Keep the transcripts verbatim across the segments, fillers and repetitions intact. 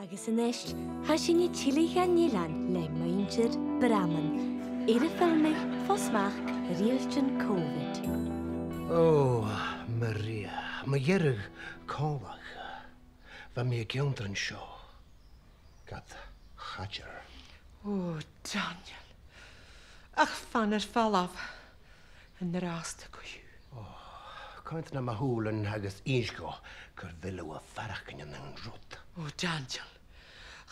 Agus a-nis, tha sinn a' tilleadh dhan eilean le muinntir Braman, air am filmeadh fo smachd riaghailtean Covid. Ò, Maria, mu dheireadh còmhla, bha mi ag ionndrainn seo gad chaideal. Ò, Daniel. Ach fan air falbh an-dràsta co-dhiù. Ò, coimhead nam shùilean agus innis dhomh gu bheil thu a' faireachdainn an aon rud. Ò, Daniel.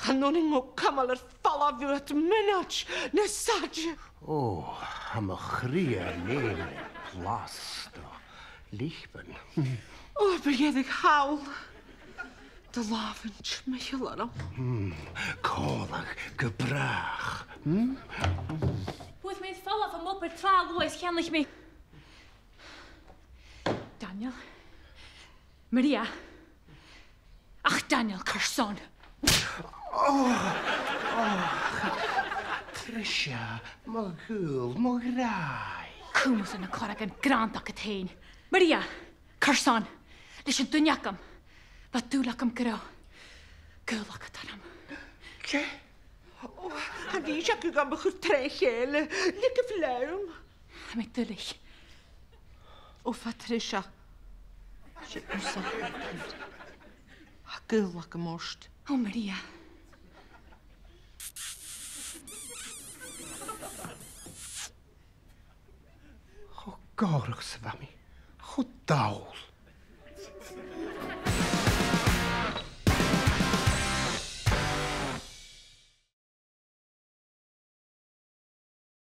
Chan urrainn dhomh cumail air falbh bhuat mionaid nas fhaide. Ò, tha mo chridhe a' leum le blas do lipean. Ò, bu dheireadh thall. Do làmhan timcheall orm. Hmm, còmhla gu bràth. Hmm? Fhuair mi air falbh am obair tràth luath is cheannaich mi. Daniel. Maria. Ach Daniel, carson? Ò, ò, Patricia, mo ghaol, mo ghràidh. Cumaidh sinn na corragan grànda agad fhèin. Maria, carson? Leis an duine agam, bha dùil agam gun robh gaol agad orm. Dè? Ò, chan eil fhios agam a chur tro chèile. Leigibh leam. Tha mi duilich. Ò, Patricia. 'S e thusa. Tha gaol agam ort. Ò, Maria. Cho gòrach 's a bha mi. Cho dall.